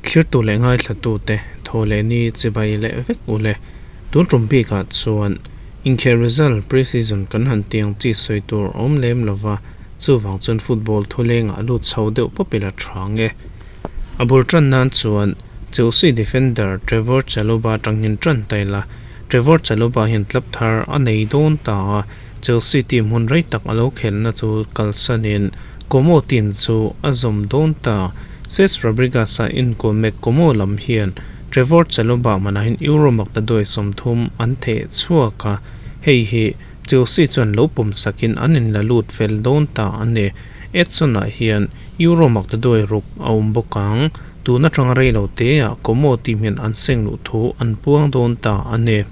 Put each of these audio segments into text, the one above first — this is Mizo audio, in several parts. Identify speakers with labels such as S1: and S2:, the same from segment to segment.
S1: Thlirtu leh ngaithlatute thaw leh ni chibai leh vek u le. Tun tum bikah chuan inkhel result pre-season kan han tih ang chi sawi tur a awm lem lo va, chuvang chuan football thulengah lut chho deuh pawp ila tha ang e. A bul tan nan chuan Chelsea defender Trevor Chalobah atangin tan ta ila, Trevor Chalobah hian club thar a nei dawn ta a, Chelsea team hun rei tak a lo khelhna chu kalsanin Como team chu a zawm dawn ta. Cesc Fabregas-a inkawl mek Como lam hian Trevor Chalobah manah hian Euro maktaduai 30 an theh chhuak a, hei hi Chelsea chuan lo pawm sakin an inla lut fel dawn ta a ni. Edson-ah hian Euro maktaduai ruk a awm bawk ang. Tun atanga rei lo teah Como team hian an seng luh thu an puang dawn ta a ni.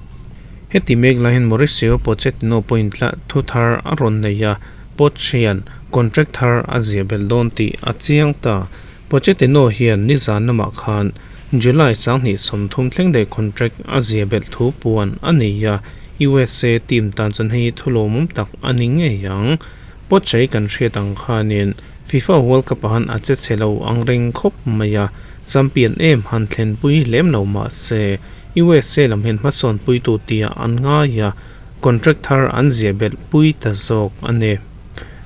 S1: Heti mek lai hian Mauricio Pochettino pawhin tla thu thar a rawn nei a, Poch hian contract thar a ziah belh dawn tih a chiang ta. Pochettino hian nizan lamah khan July 2030 thleng daih contract a ziah belh thu puan a nei a, USA team tan chuan hei hi thulawmawm tak a ni ngei ang. Poch hi kan hriat ang khanin FIFA World Cup ah han a che chhe lo ang reng khawp mai a, champion em han thlenpui lem lo mah se USA lam hian hmasawn puitu tia an ngai a, contract thar an ziah belh pui ta zawk a ni.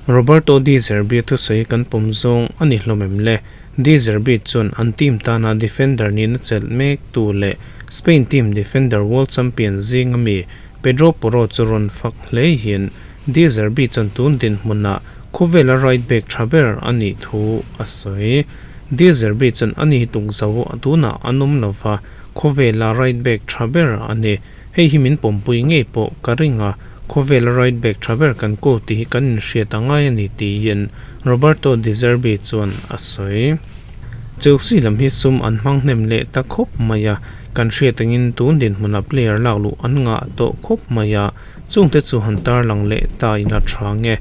S1: Roberto De Zerbi thusawi kan pawm zawng a ni hlawm em le? De Zerbi chuan an team tana defender nihna chelh mek tu leh Spain team defender world champion zinga mi Pedro Porro chu rawn fak hle hian De Zerbi chuan tun dinhmunah khawvela right back tha ber a nih thu a sawi. De Zerbi chuan a ni hi tukzo tunah an awm lova, Khawvela right back tha ber a ni. Hei hi min pawmpui ngei pawh ka ring a, khawvela right back tha ber kan kawl tih hi kan inhriat a ngai a ni tiin Roberto De Zerbi chuan a sawi. Chelsea lam hi sum an hmang hnem leh ta khawp mai a, kan hriat angin tun dinhmunah player lak luh an ngah tawh khawp mai a, chungte chu han tarlang leh ta ila tha nge.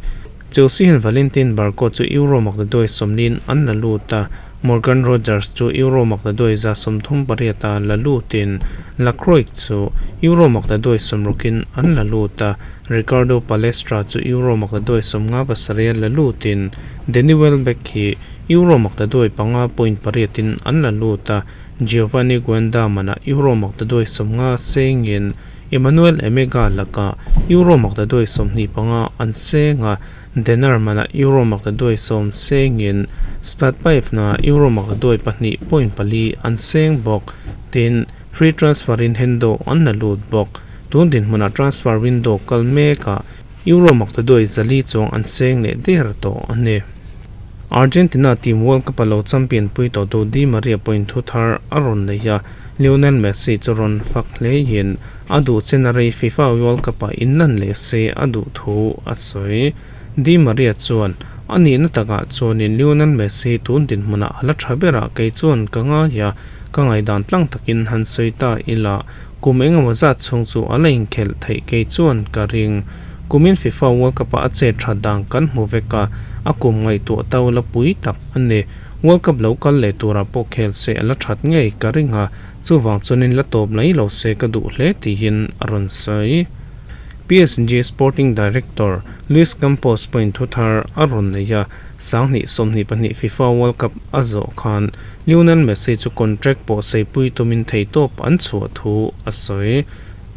S1: Chelsea hian Valentin Barco chu Euro maktaduai 40 in an la lut a, Morgan Rogers chu Euro maktaduai 138 a la lutin Lacroix chu Euro maktaduai 60 in an la lut a, Ricardo Palestra chu Euro maktaduai 57 a la lutin Danny Welbeck hi Euro maktaduai 5.8 in an la lut a, Giovanni Guenda manah Euro maktaduai 50 sengin Emmanuel Emegha lakah Euro maktaduai 25 an seng a, Denar manah Euro maktaduai 10 sengin Splatpaev naah Euro maktaduai 2.4 an seng bawk. Tin, free transfer in Hendo an la lut bawk. Tun dinhmunah transfer window kal mekah Euro maktaduai 400 chuang an seng leh der tawh a ni. Argentina team World Cup a lo champion pui tawh tu Di Maria pawhin thu thar a rawn nei a, Lionel Messi chu rawn fak hleiin a duh chen a rei FIFA World Cup ah inlan leh se a duh thu a sawi. Di Maria chuan, A nihna takah chuanin Lionel Messi tun dinhmunah a la tha berah kei chuan ka ngai a, ka ngaihdan tlang takin han sawi ta ila, kum engemaw zat chhung chu a la inkhelh theih kei chuan ka ring. Kumin FIFA World Cup ah a chet that dan kan hmu vek a, a kum ngaihtuah to la pui tak a ni. World Cup lo kal leh turah pawh khel se a la that ngei ka ring a, chuvang chuanin la tawp mai lo se ka duh hle tiin a rawn sawi. PSG Sporting Director Luis Campos pawhin thu thar a rawn nei a, 2022 FIFA World Cup a zawh khan Lionel Messi chu contract pawh seipui tumin theihtawp an chhuah thu a sawi.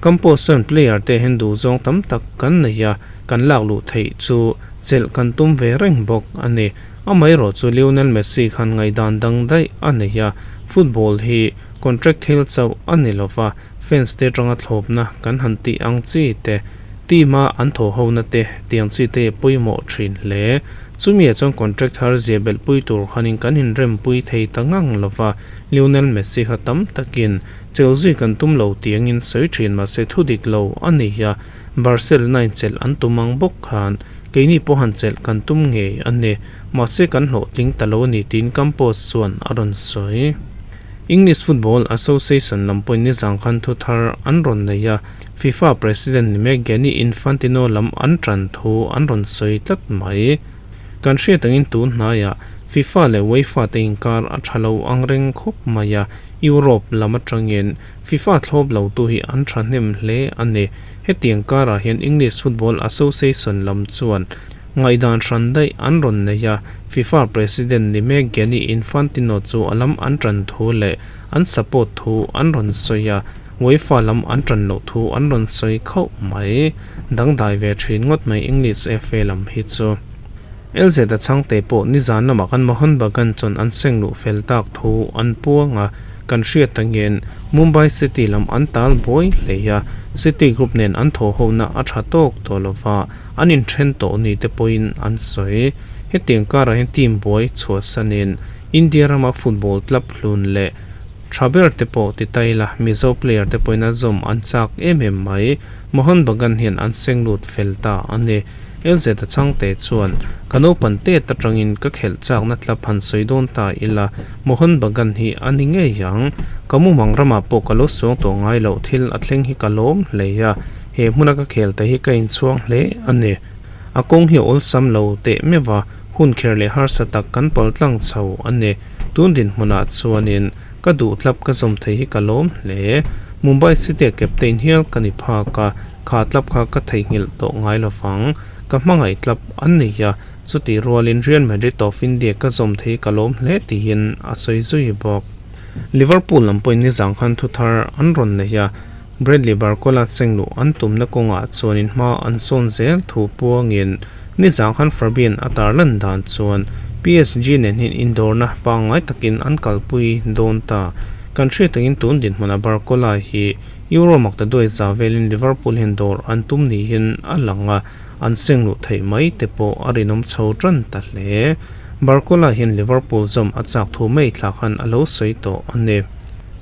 S1: Campos chuan player te hian duhzawng tam tak kan nei a, kan lak luh theih chu chelh kan tum ve reng bawk a ni. Amaherawh chu Lionel Messi khan ngaihdan dang daih a nei a, football hi contract thil chauh a ni lova, fans te atanga thlawpna kan han tih ang chi te, team a an thaw hona te tiang chi te pawimawh thin hle. Chumi ah chuan contract thar zia belh pui tur khanin kan inrempui thei ta ngang lova, Lionel Messi kha tam takin Chelsea kan tum lo tiangin sawi thin mahse thu dik lo a ni a, Barcelona in chelh an tum ang bawk khan keini pawh han chelh kan tum ngei a ni, mahse kan hlawhtling ta lo a ni tiin Campos chuan a rawn sawi. English Football Association lam pawhin nizang khan thu thar an rawn nei a, FIFA President ni mek Gianni Infantino lam an tan thu an rawn sawi tlat mai. Kan hriat angin tun hnaiah FIFA leh UEFA te inkar a tha lo ang reng khawp mai a, Europe lam atangin FIFA thlawp lo tu hi an thahnem hle a ni. Hetiang karah hian English Football Association lam chuan Ngaihdan hran daih an rawn nei a, FIFA President ni mek Gianni Infantino chu a lam an ṭan thu leh an support thu an rawn sawi a, UEFA lam an ṭan loh thu an rawn sawi khauh mai. Dangdai ve ṭhin ngawt mai English FA lam hi chu. LZ a chhangte pawh nizan lamah khan Mohun Bagan chuan an seng luh fel tak thu an puang a, kan hriat angin Mumbai City lam an tal buai hle a, City Group nen an thawhhona a tha tawk tawh lova an inthen tawh ni te pawhin an sawi. Hetiang karah hian team buai chhuahsanin India rama football club hlun leh tha ber te pawh ti ta ila Mizo player te pawhin a zawm an chak em em mai. Mohun Bagan hian an seng lut fel ta a ni. LZ a chhangte chuan, Ka naupan tet atangin ka khelh chakna tlap han sawi dawn ta ila, Mohun Bagan hi a ni ngei ang. Ka mumang ramah pawh ka lo suang tawh ngai loh thil a thleng hi ka lawm hle a, he hmuna ka khel te hi ka inchhuang hle a ni. A kawng hi a awlsam lo teh meuh a, hun kher leh harsa tak kan pal tlang chho a ni. Tun dinhmunah chuanin ka duh tlap ka zawm thei hi ka lawm hle. Mumbai City-a captain hial ka ni phak a, Kha tlap kha ka theihnghilh tawh ngai lo vang. Ka hmangaih tlap an nei a, chutih rualin Real Madrid of India ka zawm thei ka lawm hle tiin a sawi zui bawk. Liverpool lam pawhin nizang khan thu thar an rawn nei a, Bradley Barcola chengluh an tumna kawngah chuanin hma an sawn zel thu puangin nizang khan Fabian a tarlan dan chuan PSG nen hian indawrna pangngai takin an kalpui dawn ta. Kan hriat angin tun dinhmunah Barcola hi Euro makta duai za velin Liverpool hian dawr an tum niin a lang a, an seng luh theih mai te pawh a rinawm chho tan ta hle. Barcola hian Liverpool zawm a chak thu mai thla khan a lo sawi tawh a ni.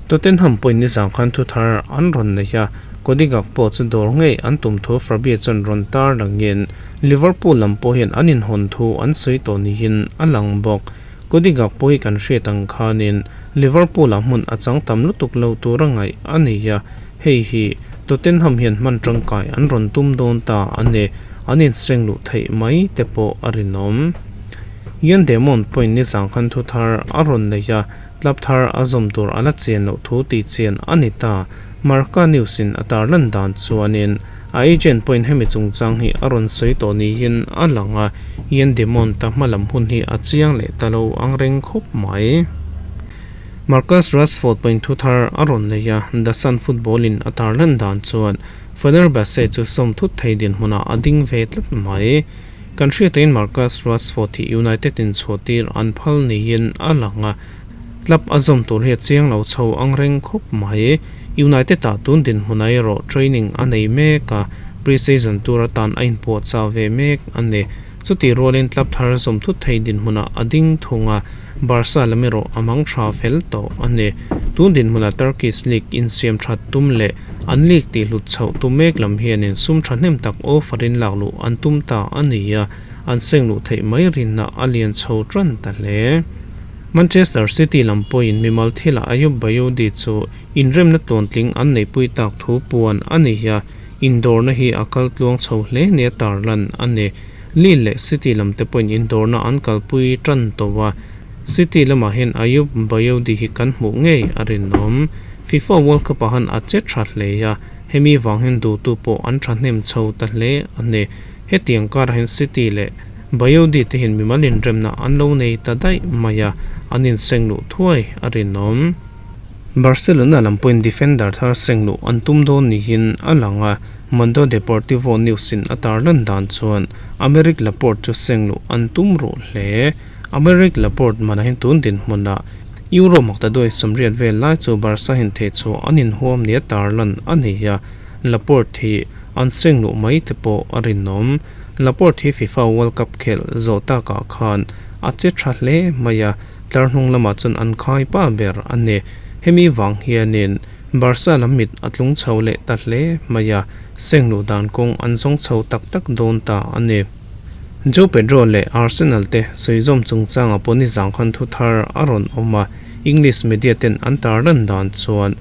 S1: Tottenham pawhin nizan khan thu thar an rawn nei a, Cody Gakpo chu dawr ngei an tum thu Fabio chuan rawn tar langin Liverpool lam pawh hian an inhawn thu an sawi tawh niin a lang bawk. Cody Gakpo hi kan hriat ang khanin Liverpool-ah hmun a chang tam lutuk lo tura ngaih a ni a, hei hi Tottenham hian hman tangkai an rawn tum dawn ta a ni, an inseng luh theih mai te pawh a rinawm. Ian Demon pawhin nizang khan thu thar a rawn nei a, club thar a zawm tur a la chian loh thu tih chian a ni ta. Marca News-in a tarlan dan chuanin A agent pawhin hemi chungchang hi a rawn sawi tawh niin a lang a, Ian Demont-a hmalam hun hi a chiang leh ta lo ang reng khawp mai. Marcus Rashford pawhin thu thar a rawn nei a, The Sun Football-in a tarlan dan chuan Fenerbahce chu sawm thut thei dinhmunah a ding ve tlat mai. Kan hriataiin Marcus Rashford hi United-in chhuahtir an phal niin a lang a, Club a zawm tur hi a chiang lo chho ang reng khawp mai. United-ah tun dinhmun erawh training a nei mek a, pre-season tur atan a inpuahchah ve mek a ni. Chutih rualin club thar zawm thut thei dinhmunah a ding thung a, Barca lam erawh a mang tha fel tawh a ni. Tun dinhmunah Turkish League insiam that tum leh an league tihhlut chhoh tum mek lam hianin sum thahnem tak offer-in lakluh an tum ta a ni a, an seng luh theih mai rinna a lian chho tan ta hle. Manchester City lam pawhin mimal thilah Ayoub Bayodi chu inremna tluantling an neihpui tak thu puan a ni a, indawrna hi a kal tluang chho hle nia tarlan a ni. Lille leh City lam te pawhin indawrna an kalpui tan tawh a, City lamah hian Ayoub Bayodi hi kan hmuh ngei a rinawm. FIFA World Cup ah han a che tha hle a, hemi vang hian duhtu pawh an thahnem chho ta hle a ni. Hetiang karah hian City leh Bayodi te hian mimal inremna an lo nei ta daih mai a, an inseng luh thuai a rinawm. Barcelona lam pawhin defender thar seng luh an tum dawn niin a lang a, Mundo Deportivo News in a tarlan dan chuan Aymeric Laporte chu seng luh an tum ruh hle. Aymeric Laporte manah hian tun dinhmunah Euro maktaduai 80 vel lai chu Barca hian thehchhuah an inhuam nia tarlan a ni a, Laporte hi an seng luh mai te pawh a rinawm. Laporte hi FIFA World Cup khelh zawh takah khan a che tha hle mai a, tlar hnung lamah chuan an khai pa ber a ni. Hemi vang hianin Barca lam mit a tlung chho leh ta hle mai a, seng luh dan kawng an zawng chho tak tak dawn ta a ni. Joe Pedro leh Arsenal te sawi zawm chungchangah pawh nizang khan thu thar a rawn awm a, English media ten an tarlan dan chuan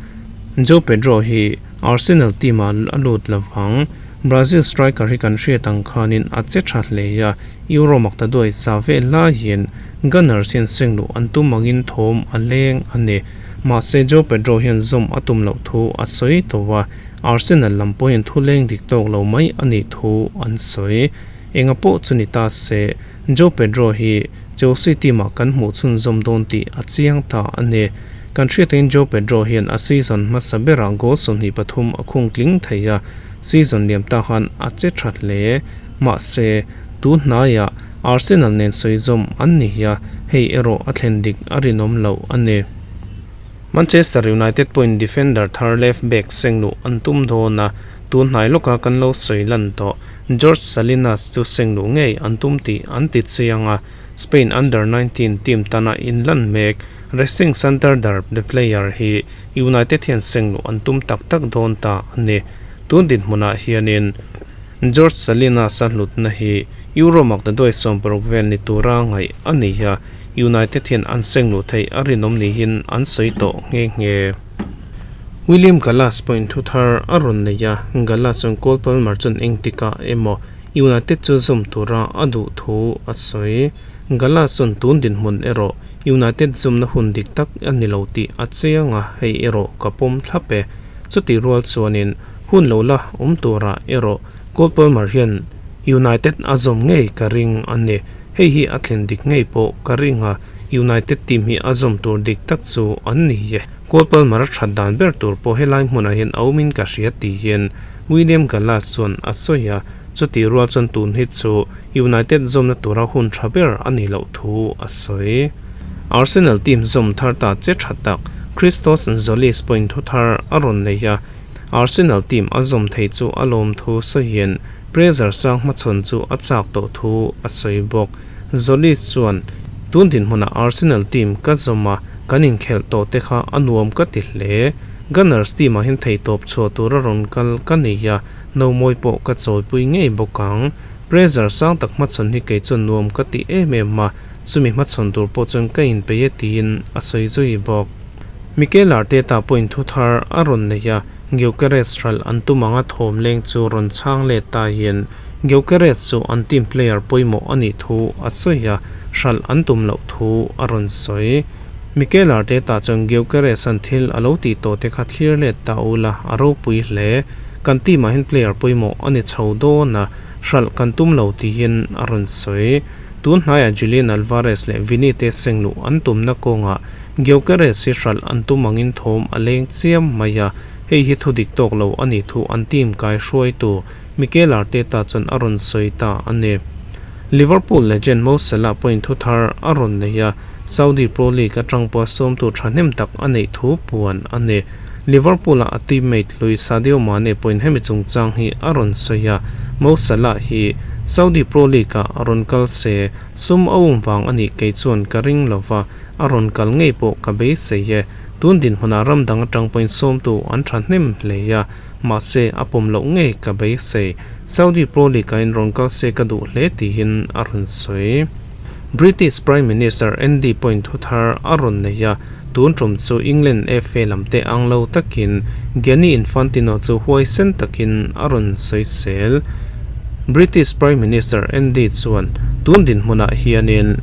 S1: Joe Pedro hi Arsenal team ah a lut lovang. Brazil striker hi kan hriat ang khanin a che tha hle a, Euro makta duai sa vel laiin Gunners hian seng luh an tum angin thawm a leng a ni. Mahse Joe Pedro hian zawm a tum loh thu a sawi tawh a, Arsenal lam pawhin thu leng dik tawk lo mai a nih thu an sawi. Enga pawh chu ni ta se, Joao Pedro hi Chelsea team ah kan hmuh chhunzawm dawn tih a chiang ta a ni. Kan hriat angin Joao Pedro hian a season hmasa berah goal 23 a khung tling thei a, season liam ta khan a che tha hle. Mahse, tun hnaiah Arsenal nen sawizawm an ni a, hei erawh a thlen dik a rinawm loh a ni. Manchester United pawhin defender thar left back seng luh an tum dawn a, tun hnai lawka kan lo sawi lan tawh George Salinas chu seng luh ngei an tum tih an ti chiang a, Spain Under 19 team tana inlan mek Racing Santander the player hi United hian seng luh an tum tak tak dawn ta a ni. Tun dinhmunah hianin George Salinas-a hlutna hi Euro maktaduai 60 vel ni tura ngaih a ni a, United hian an seng luh theih a rinawm niin an sawi tawh nghe nghe. William Gallas pawhin thu thar a rawn nei a, Gallas chuan Cole Palmer chuan engtikah emaw United chu zawm tura a duh thu a sawi. Gallas chuan tun dinhmun erawh United zawmna hun dik tak a ni lo tih a chiang a, hei erawh ka pawm thlap e. Chutih rual chuanin hun lo la awm turah erawh Cole Palmer hian United a zawm ngei ka ring a ni. Hei hi a thlen dik ngei pawh ka ring a, United team hi a zawm tur dik tak chu an ni e. Cole Palmer a that dan ber tur pawh helai hmunah hian a awmin ka hria tiin William Gallas chuan a sawi a, chutih rual chuan tun hi chu United zawmna tura hun tha ber a nih loh thu a sawi. Arsenal team zawm thar ta che tha tak Christos Tzolis pawhin thu thar a rawn nei a, Arsenal team a zawm thei chu a lawm thu sawiin pressure sang hmachhawn chu a chak tawh thu a sawi bawk. Tzolis chuan, Tun dinhmunah Arsenal team ka zawm a, kan inkhelh tawh te kha a nuam ka ti hle. Gunners team ah hian theihtawp chhuah tur a rawn kal ka nei a, no mawi pawh ka chawipui ngei bawk ang. Pressure sang tak hmachhawn hi kei chuan nuam ka ti em em a, chumi hmachhawn tur pawh chuan ka inpeih e tiin a sawi zui bawk. Mikel Arteta pawhin thu thar a rawn nei a, Gyökeres hralh an tum anga thawm leng chu rawn chhang let ta hian Gyökeres chu an team player pawimawh a nih thu a sawi a, hralh an tum loh thu a rawn sawi. Mikel Arteta chuan Gyökeres an thil a lo tih tawh te kha thlir let ta ula a ropui hle. Kan team ah hian player pawimawh a ni chho dawn a, hralh kan tum lo tiin a rawn sawi. Tun hnaiah Julian Alvarez leh Vini te seng luh an tumna kawngah Gyökeres hi hralh an tum angin thawm a leng chiam mai a, hei hi thu dik tawk lo a nih thu an team kai hruaitu Mikel Arteta chuan a rawn sawi ta a ni. Liverpool legend Mo Salah pawhin thu thar a rawn nei a, Saudi Pro League atang pawha sawmtu thahnem tak a neih thu puan a ni. Liverpool-a a teammate hlui Sadio Mane pawhin hemi chungchang hi a rawn sawi a, Mo Salah hi Saudi Pro League-ah a rawn kal se, sum a um vang a nih kei chuan ka ring lo va, a rawn kal ngei pawh ka beisei e. Tun dinhmunah ram dang atang pawhin sawmtu an thahnem hle a, mahse a pawm loh ngei ka beisei. Saudi Pro League-ah in rawn kal se ka duh hle tiin a rawn sawi. British Prime Minister Andy pawhin thu thar a rawn nei a, tun tum chu England FA lam te ang lo takin Gianni Infantino chu huaisen takin a rawn sawi sel. British Prime Minister Andy chuan tun dinhmunah hianin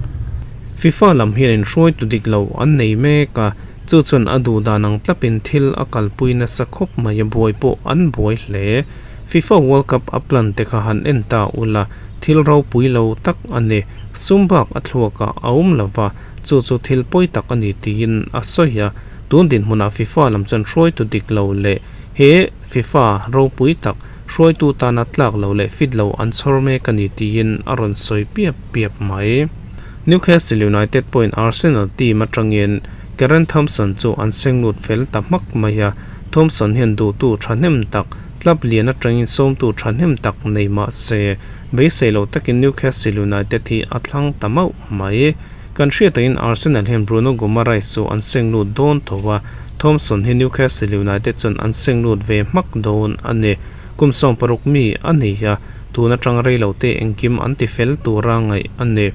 S1: FIFA lam hianin hruaitu dik lo an nei mek a, chu chuan a duh dan ang tlapin thil a kalpui nasa khawp mai a, buai pawh an buai hle. FIFA World Cup a plan te kha han en ta ula, thil ropui lo tak a ni. Sum bak a thluakah a awm lo va, chu chu thil pawi tak a ni tiin a sawi a. Tun dinhmunah FIFA lam chuan hruaitu dik lo leh he FIFA ropui tak hruaitu tana tlak lo leh fit lo an chhawr mek a ni tiin a rawn sawi piap piap mai. Newcastle United pawhin Arsenal team atangin Karen Thompson chu an seng lut fel ta hmak mai a, Thompson hian duhtu thahnem tak club lian atangin sawmtu thahnem tak nei mah se, beisei lo takin Newcastle United hi a thlang ta mauh mai. Kan hriat angin Arsenal hian Bruno Guimaraes chu an seng lut dawn tho a, Thompson hi Newcastle United chuan an seng lut ve hmak dawn a ni. Kum 60 mi a ni a, tun atang rei lo te engkim an ti fel tura ngaih a ni.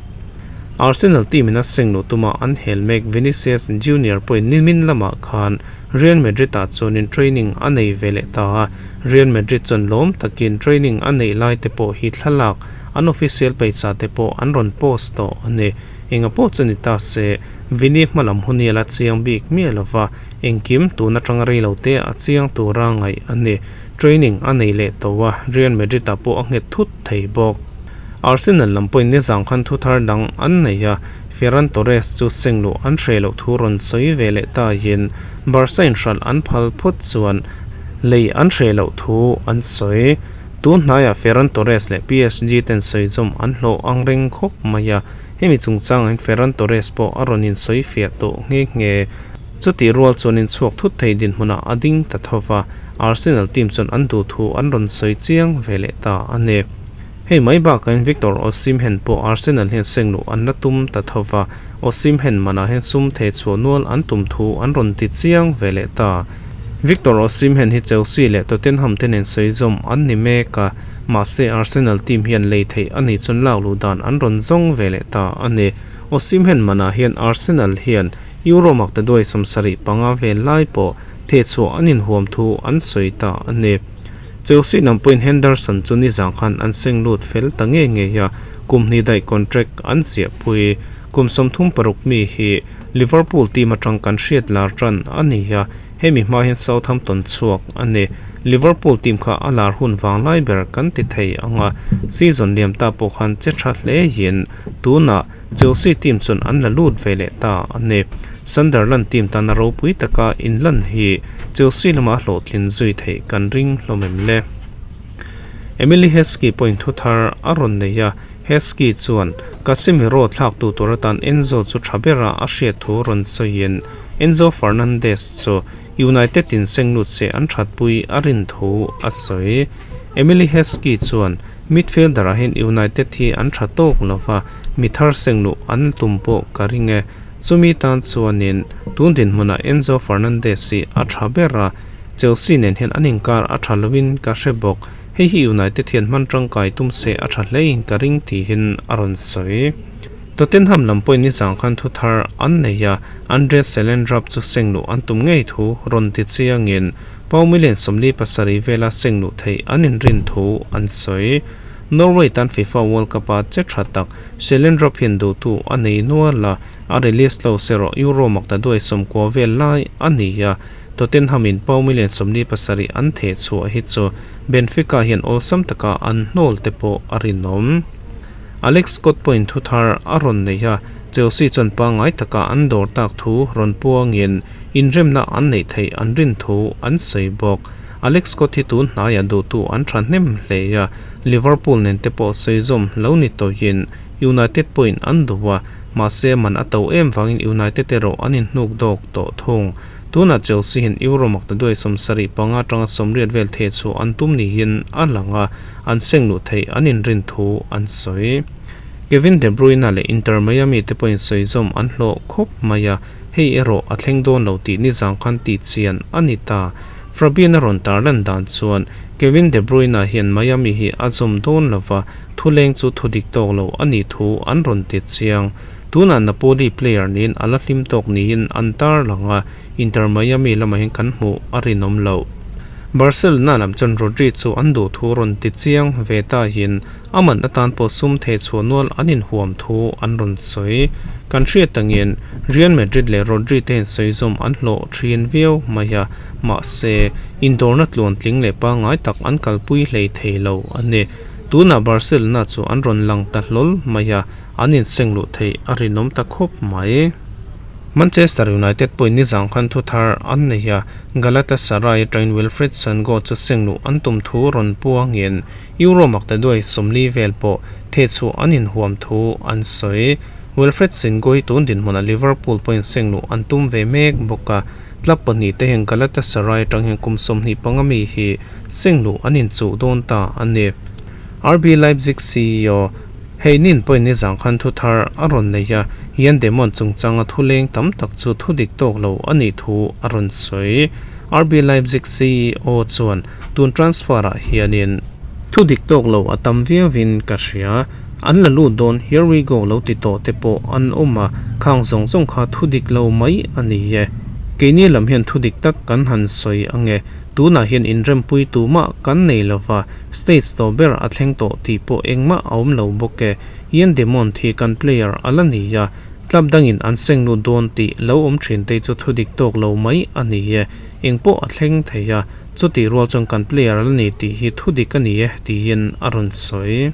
S1: Arsenal team in a seng luh tuma an hel mek Vinicius Junior pawhin nimin lamah khan Real Madrid ah chuanin training a nei ve leh ta a, Real Madrid chuan lawm takin training a neih lai te pawh hi thlalak an official page ah te pawh an rawn post tawh a ni. Enga pawh chu ni ta se, Vini hmalam hun hi a la chiang bik miah lova, engkim tun atanga rei lo te a chiang tura ngaih a ni. Training a nei leh tawh a, Real Madrid ah pawh a nghet thut thei bawk. Arsenal lam pawhin nizang khan thu thar dang an nei a, Ferran Torres chu seng luh an hreh loh thu rawn sawi ve leh tahin Barca in hralh an phal phawt chuan lei an hreh loh thu an sawi. Tun hnaiah Ferran Torres leh PSG ten sawizawm an hlawh ang reng khawp mai a, hemi chungchangah hian Ferran Torres pawh a rawn insawifiah tawh nghe nghe. Chutih rual chuan in chhuak thut thei dinhmunah a ding ta tho va, Arsenal team chuan an duh thu an rawn sawi chiang ve leh ta a ni. Hei mai bakah hian Victor Osimhen pawh Arsenal hian seng luh an la tum ta tho va, Osimhen manah hian sum thei chhuah nual an tum thu an rawn ti chiang ve leh ta. Victor Osimhen hi Chelsea leh Tottenham te nen sawi zawm an ni mek a, mahse Arsenal team hian lei theih a nih chuan lak luh dan an rawn zawng ve leh ta a ni. Osimhen manah hian Arsenal hian Euro maktaduai 75 vel lai pawh thehchhuah an inhuam thu an sawi ta a ni. Chelsea lam pawhin Henderson chu nizang khan an seng lut fel ta ngei ngei a, kum hnih daih contract an ziahpui. Kum 36 mi hi Liverpool team atang kan hriat lar tan a ni a, hemi hma hian Southampton chhuak a ni. Liverpool team kha a lar hun vang lai ber kan ti thei ang a, season liam ta pawh khan che tha hle in tunah Chelsea team chuan an la lut ve leh ta a ni. Sunderland team tana ropui taka inlan hi Chelsea lama hlawhtlin zui theih kan ring hlawm em le? Emile Heskey pawhin thu thar a rawn nei a, Heskey chuan Casemiro thlaktu tur atan Enzo chu tha bera a hriat thu rawn sawiin Enzo Fernandez chu United in seng lut se an thatpui a rin thu a sawi. Emile Heskey chuan Midfielder ah hian United hi an tha tawk lo va, mi thar seng luh an tum pawh ka ring e. Chumi tan chuanin tun dinhmunah Enzo Fernandez hi a tha ber a, Chelsea nen hian an inkar a tha loin ka hre bawk. Hei hi United hian hman tangkai tum se a tha hlein ka ring tihin a rawn sawi. Tottenham lam pawhin nizang khan thu thar an nei a, Andreas Schjelderup chu seng luh an tum ngei thu rawn ti chiangin Pau million 47 vela seng luh theih an inrin thu an sawi. Norway tan FIFA World Cup-a che tha tak Schjelderup hian duhtu a nei nual a, a release lo se rawh Euro maktaduai 90 vel lai a ni a, Tottenham in pau million 47 an theh chhuah hi chu Benfica hian awlsam taka an hnawl te pawh a rinawm. Alex Scott pawhin thu thar a rawn nei a, Chelsea chuan pangngai taka an dawr tak thu rawn puangin inremna an neih theih an rin thu an sawi bawk. Alex Scott hi tun hnaiah duhtu an tha hnem hle a, Liverpool nen te pawh sawi zawm lo ni tawhin United pawhin an duh a, mahse man a to em vangin United erawh an inhnuk dawk tawh thung. Tunah Chelsea hian Euro maktaduai 75 atanga 80 vel theh chhuah an tum niin a lang a, an seng luh theih an inrin thu an sawi. Kevin De Bruyne leh Inter Miami te pawhin sawi zawm an hlawh khawp mai a, hei erawh a thleng dawn lo tih nizang khan tih chian a ni ta. Fabian a rawn tar lan dan chuan Kevin De Bruyne hian Miami hi a zawm dawn lo va, thuleng chu thu dik tawk lo a nih thu an rawn ti chiang. Tunah Napoli player niin a la hlim tawk niin an tar lang a, Inter Miami lamah hian kan hmuh a rinawm loh. Barcelona lam chuan Rodri chu an duh thu rawn ti chiang ve tahin a man atan pawh sum theh chhuah nual an inhuam thu an rawn sawi. Kan hriat angin Real Madrid leh Rodri te hian sawi zawm an hlawh thin viau mai a, mahse indawrna tluan tling leh pangngai tak an kalpui hlei thei lo a ni. Tunah Barcelona chu an rawn lang ta hlawl mai a, an inseng luh theih a rinawm ta khawp mai. Manchester United pawhin nizang khan thu thar an nei a, Galatasaray atangin Wilfried Sango chu seng luh an tum thu rawn puangin Euro maktaduai 40 vel pawh theh chhuah an inhuam thu an sawi. Wilfried Singo hi tun dinhmunah Liverpool pawhin seng luh an tum ve mek bawk a, club pahnih te hian Galatasaray atang hian kum 25 mi hi seng luh an inchuh dawn ta a ni. RB Leipzig CEO Hei nin pawhin nizang khan thu thar a rawn nei a, Yann Demon chungchanga thu leng tam tak chu thu dik tawk lo a nih thu a rawn sawi. RB Leipzig CEO chuan tun transfer ah hianin thu dik tawk lo a tam viauin ka hria, an la lut dawn here we go lo ti tawh te pawh an awm a, khang zawng zawng kha thu dik lo mai a ni e. Keini lam hian thu dik tak kan han sawi ange, tunah hian inrempui tumah kan nei lova, Stage tawh ber a thleng tawh tih pawh engmah a awm lo bawk e. Yann Demont hi kan player a la ni a, club dangin an seng lut dawn tih lo awm thin te chu thudik tawk lo mai a ni e. Engpawh a thleng thei a, chutih rual chuan kan player a la ni tih hi thudik a ni e tiin a rawn sawi.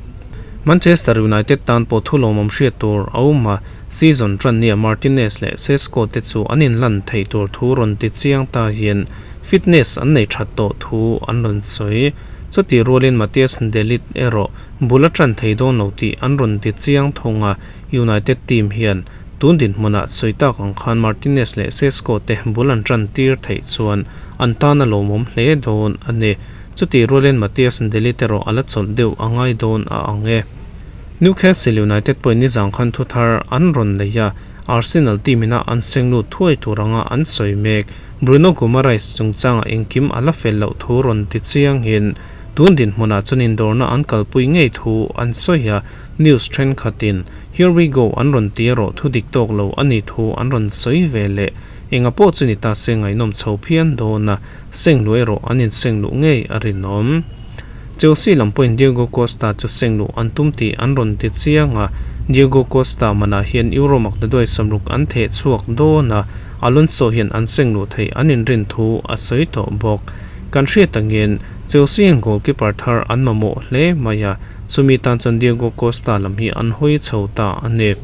S1: Manchester United tan pawh thu lawmawm hriat tur a awm a, season tan nia Martinez leh Sesko te chu an inlan theih tur thu rawn ti chiang ta hian fitness an nei that tawh thu an rawn sawi. Chutih rualin Matthias de Ligt erawh bul a tan thei dawn lo tih an rawn ti chiang thung a, United team hian tun dinhmunah sawi tak ang khan Martinez leh Sesko te bul an tan tir theih chuan an tan a lawmawm hle dawn a ni. Chutih rualin Matthias de Ligt erawh a la chawlh deuh a ngai dawn a ang e. Newcastle United pawhin nizang khan thu thar an rawn nei a, Arsenal team ina an seng lut thuai tur anga an sawi mek. Bruno Guimaraes chungchangah engkim a la fel loh thu rawn ti chiangin tun dinhmunah chuan indawrna an kalpui ngei thu an sawi a, news thenkhatin Here we go an rawn ti erawh thu dik tawk lo a nih thu an rawn sawi ve leh. Enga pawh chu ni ta se ngaihnawm chho phian dawn a, seng luh erawh an inseng luh ngei a rinawm. Chelsea lam pawhin Diego Costa chu seng luh an tum tih an rawn ti chiang a, Diego Costa manah hian Euro maktaduai samruk an theh chhuak dawn a, Alonso hian an seng luh theih an inrin thu a sawi tawh bawk. Kan hriat angin Chelsea hian goalkeeper thar an mamawh hle mai a, chumi tan chuan Diego Costa lam hi an hawi chho ta a ni.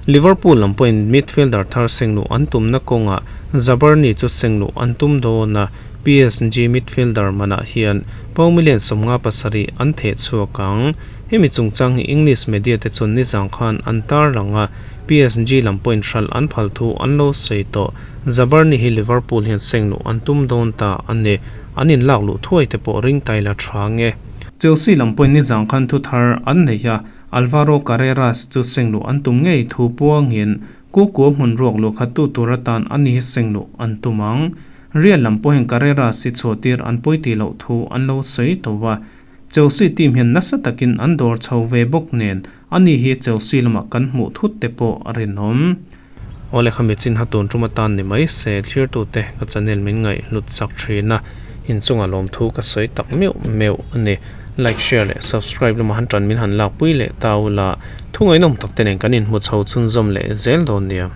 S1: Liverpool lam pawhin midfielder thar seng luh an tumna kawngah Zabarnyi chu seng luh an tum dawn a, PSG midfielder manah hian pound million 57 an theh chhuak ang. Hemi chungchang hi English media te chuan nizang khan an tarlang a, PSG lam pawhin hralh an phal thu an lo sawi tawh. Zabarnyi hi Liverpool hian seng luh an tum dawn ta a ni. An inlak luh thuai te pawh ring tai la tha nge. Chelsea lam pawhin nizang khan thu thar an nei a, Alvaro Carreras chu seng luh an tum ngei thu puangin Kukua hmun ruak luh khat tu tur atan a ni hi seng luh an tum ang. Real lam pawhin Carreras hi chhuahtir an pawi tih loh thu an lo sawi tawh a. Chelsea team hian nasa takin an dawr chho ve bawk nen a ni hi Chelsea lamah kan hmuh thut te pawh a rinawm. Awle kha mi chin ha tun tum atan ni mai se thlirtute ka channel min ngaih hlut sak thin a, inchunga lawmthu ka sawi tak meuh meuh a ni. Like, share leh subscribe lamah han tan min han lakpui leh ta ula, thu ngaihnawm tak te nen kan inhmu chho chhunzawm leh zel dawn nia.